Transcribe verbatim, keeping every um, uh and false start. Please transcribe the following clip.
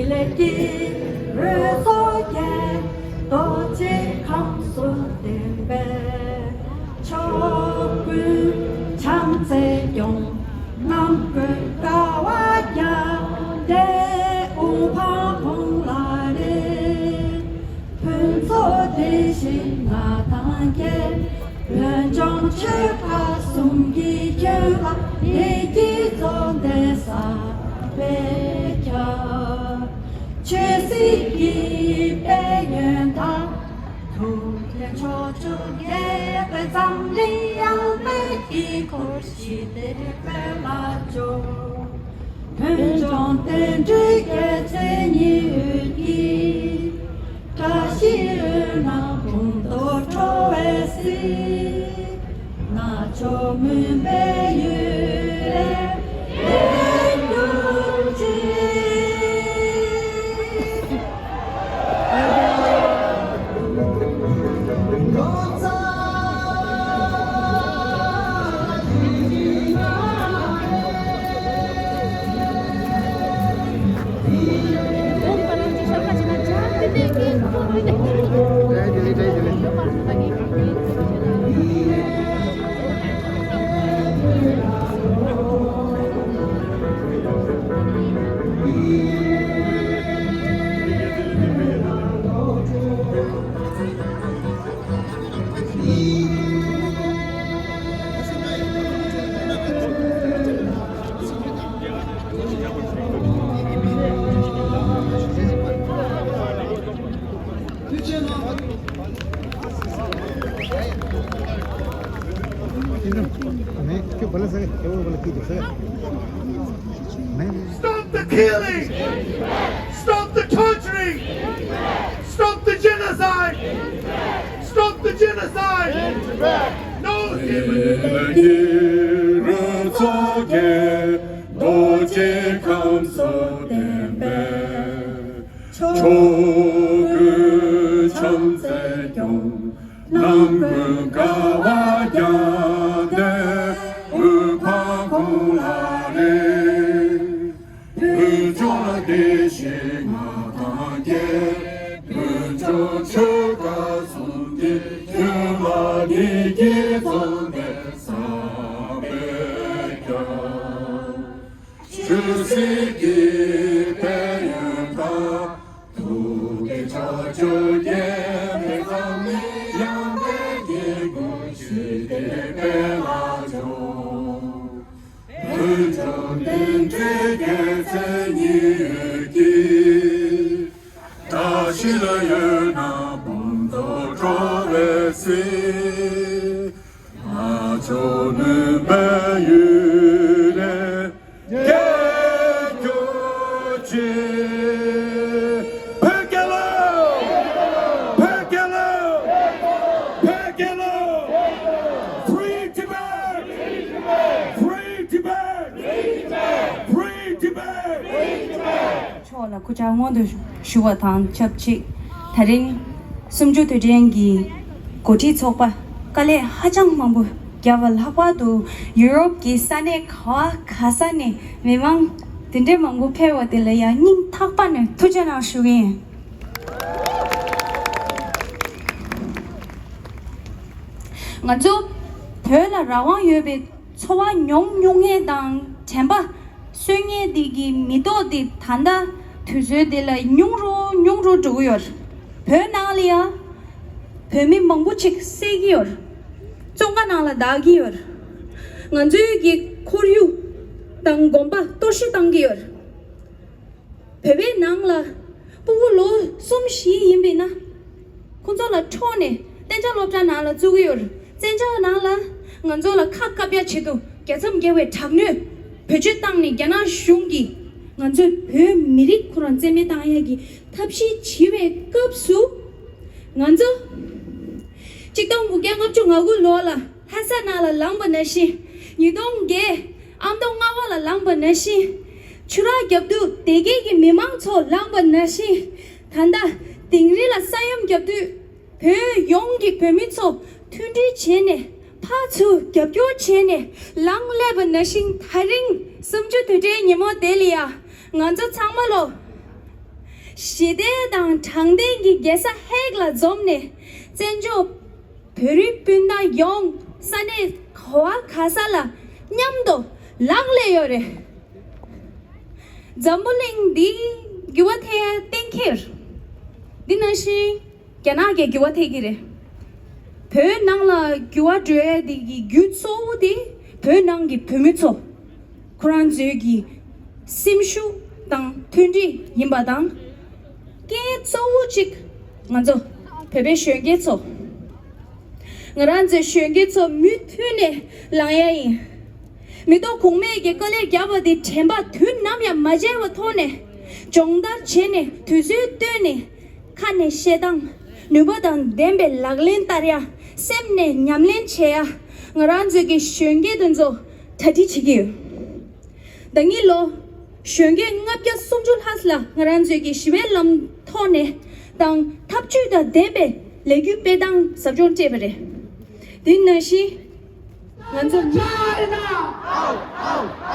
ལས་ཀྱི་རོལ་མཚོ་རྒྱས། རྡོ་རྗེ་ཁམས་སུ་ལྡན་པའི། ཕྱོགས་ཀུན་བྱམས་བརྩེས་སྐྱོང་། རྣམ་ཀུན་དགའ་བ་རྒྱས། དེ་དབུ་འཕང་ཁོང་ལ་རེག་ཕུན་ཚོགས་བདེ་ཞིང་མངའ་ཐང་རྒྱས། བོད་ལྗོངས་ཆོལ་ཁ་གསུམ་གྱི་ཁྱོན་ལ། བདེ་སྐྱིད་འཚོ་ལྡན་གསར་པས་ཁྱབ། ཆོས་སྲིད་ཀྱི་དཔལ་ཡོན་དང་། ཐུགས་རྗེ་ཕྱོགས་བཅུར་རྒྱས་པའི། འཛམ་གླིང་ཡངས་པའི་དཀྱིལ་འཁོར་ཞི་བདེའི་དཔལ་ལ་འབྱོར། བོད་ལྗོངས་བསྟན་འགྲོའི་རྒྱལ་མཚན་ཉི་འོད་ཀྱིས། བཀྲ་ཤིས་འོད་སྣང་དཔུང་དུ་འཁྲོལ་བའི་གསེར། རྣ་མཆོག་མུན་པའི་ཡུལ་ལས་འདས་གྱུར་ཅིག། Stop the killing! Stop the torturing! Stop the genocide! Stop the genocide! No human རྡོ་རྗེ་ཁམས་སུ་ལྡན་པའི། ཕྱོགས་ཀུན་བྱམས་བརྩེས་སྐྱོང་། རྣམ་ཀུན་དགའ་བ་རྒྱས་ཏེ། དབུ་འཕང་ཁོང་ལ་རེག་བོད་ལྗོངས་ལ་བདེ་ཞིང་མངའ་ཐང་རྒྱས། བོད་ལྗོངས་ཆོལ་ཁ་གསུམ་གྱི་ཁྱོན་ལ། བདེ་སྐྱིད་འཚོ་ལྡན་གསར་པས་ཁྱབ། ཆོས་སྲིད་ཀྱི་དཔལ་ཡོན་དང་། ཐུགས་རྗེ་ཕྱོགས་བཅུར་རྒྱས་པའི། འཛམ་གླིང་ཡངས་པའི་དཀྱིལ་འཁོར་ཞི་བདེའི་དཔལ་ལ་འབྱོར། བོད་ལྗོངས་བསྟན་འགྲོའི་རྒྱལ་མཚན་ཉི་འོད་ཀྱིས། བཀྲ་ཤིས་ལ་འོད་སྣང་དཔུང་དུ་འཁྲོལ་བའི་གསེར། རྣ་མཆོག་མུན་པའི་ཡུལ་ལས་རྒྱལ་གྱུར་ཅིག། བོད་རྒྱལ་ལོ། བོད་རྒྱལ་ལོ། བོད་རྒྱལ་ལོ། Free Tibet! Free Tibet! Free Tibet! མཆོག་ལ་སྐུ་ཕྱག་སྔོན་དུ་ཞུ་བ་དང་ཆབས་ཅིག་ད་རིང་གསུམ་བཅུ་དུས་དྲན་གྱི་འགོ་ཁྲིད་ཚོགས་པ་དཀའ་ལས་ཧ་ཅང་མང་པོ་བརྒྱབ་པ། ལྷག་པར་དུ་ཡུ་རོབ་ཀྱི་ས་གནས་ག་བ་ག་ས་ནས་མི་མང་དེ་འདྲའི་མང་པོ་ཕེབས་པ་དེ་ལ་ཡང་སྙིང་ཐག་པ་ནས་ཐུགས་རྗེ་གནང་ཞུ་གི་ཡིན། ང་ཚོ་བོད་ལ་རང་དབང་ཡོད་པའི་འཚོ་བ་མྱོང་མྱོང་མཁན་དང་དྲན་པ་གསོས་མཁན་འདི་གི་མི་ཐོག་འདི་ད་ལྟ་དུས་ཚོད་འདི་ལ་ཉུང་རུ་ཉུང་རུ་འགྲོ་གི་ཡོད། བོད་ནང་ལ་ཡང་བོད་མི་མང་པོ་ཅིག་བསད་ཀྱི་ཡོད། བཙོན་ཁང་ནང་ལ་བདག་གི་ཡོད། ང་ཚོའི་གི་ཁོར་ཡུག་དང་དགོན་པ་གཏོར་བཤིག་བཏང་གི་ཡོད། བོད་པའི་ནང་ལ་སྤུ་གུ་ལོ་གསུམ་བཞི་ཡིན་པས་ན། ཁོང་ཚོ་ལ་འཕྲོག་ནས་གཏན་ཆགས་སློབ་གྲྭ་ནང་ལ་བཙུགས་ཀྱི་ཡོད། གཏན་ཆགས་ནང་ལ་ང་ཚོ་ལ་ཁ་བཀབ་ཡ་ཆེད་དུ་རྒྱལ་མཚམས་བརྒལ་བའི་དྲག་གནོན་བེད་སྤྱོད་བཏང་ནས་རྒྱ་ནག་གཞུང་གིས་ང་ཚོའི་བོད་མི་རིགས་ཁོ་རང་བཙན་མེད་བཏང་ཡ་གི་ཐབས་ཤེས་བྱེད་པའི་སྐབས་སུ། ང་ཚོ་གཅིག་སྟོང་དགུ་བརྒྱ་ལྔ་བཅུ་ང་དགུ་ལོ་ལ་ལྷ་ས་ནང་ལ་ལངས་པ་ནང་བཞིན། ཉིས་སྟོང་བརྒྱད་ཨ་མདོ་རྔ་བ་ལ་ལངས་པ་ནང་བཞིན། ཆུ་རགས་རྒྱབ་དུས་སྡེ་དགེ་གི་མི་མང་ཚོ་ལངས་པ་ནང་བཞིན། ད་ལྟ་དིང་རི་ལ་ས་ཡོམ་རྒྱབ་དུས་བོད་ཡོངས་ཀྱི་བོད་མི་ཚོ་མཐུན་སྒྲིལ་བྱས་ནས་ཕར་ཚུར་རྒྱབ་སྐྱོར་བྱས་ནས་ལངས་སླེབས་པ་ནང་བཞིན། ད་རིང་གསུམ་བཅུ་དུས་དྲན་ཉིན་མོ་དེ་ལ་ཡ་ང་ཚོ་ཚང་མ་ལོ། ཞི་བདེ་དང་དྲང་བདེན་གྱི་རྒྱལ་ས་ཧེག་ལ་འཛོམས་ནས། བཙན་བྱོལ་བོད་རིགས་སྤུན་ཟླ་ཡོངས་ས་གནས་ག་བ་ག་ས་ལ་མཉམ་དུ་ལངས་སླེབས་ཡོད་རེད། འཛམ་བུ་གླིང་འདི་འགྱུར་བ་ཐེབས་ཡ་གཏན་འཁེལ། འདི་ནང་བཞིན་རྒྱ་ནག་གི་འགྱུར་བ་ཐེབས་ཀྱི་རེད། བོད་ནང་ལ་འགྱུར་བ་འགྲོ་ཡ་དེ་གི་རྒྱུ་གཙོ་བོ་དེ་བོད་ནང་གི་བོད་མི་ཚོ་ཁོ་རང་ཚོའི་གི་སེམས་ཤུགས་དང་མཐུན་སྒྲིལ་ཡིན་པ་དང་། རྐྱེན་གཙོ་བོ་གཅིག་ང་ཚོ་བོད་པའི་གཞོན་སྐྱེས་ཚོ། ང་རང་ཚོའི་གཞོན་སྐྱེས་ཚོ་མུ་མཐུད་ནས་ལངས་ཡ་ཡིན། མི་ཐོག་གོང་མས་ཀྱི་དཀའ་ལས་བརྒྱབ་པ་དེ་དྲན་པ་དུས་ནམ་ཡང་མ་བརྗེད་པའི་ཐོག་ནས་སྦྱོང་བརྡར་བྱས་ནས་དུས་ཚོད་བཏོན་ནས། ཁ་ནས་བཤད་སྟངས་ནུས་པ་དང་ལྡན་པའི་ལག་ལེན་བསྟར་ཡ། སེམས་ནས་ཉམས་ལེན་བྱེད་ཡ། ང་རང་ཚོའི་གི་གཞོན་སྐྱེས་དེ་ཚོ་གྲ་སྒྲིག་བྱེད་ཀྱི་ཡོད། ད་ངེད་ལོ་གཞོན་སྐྱེས་ལྔ་བརྒྱ་སུམ་ཅུ་ལྷག་ལ་ང་རང་ཚོའི་གི་ཞི་བའི་ལམ་ཐོག་ནས་དང་འཐབ་ཇུས་དང་ལྡན་པའི་ལས་འགུལ་སྤེལ་སྟངས་ཟབ་སྦྱོང་སྤྲད་པ་རེད། དེ་ནང་བཞིན་ང་ཚོ། China! Out! Out!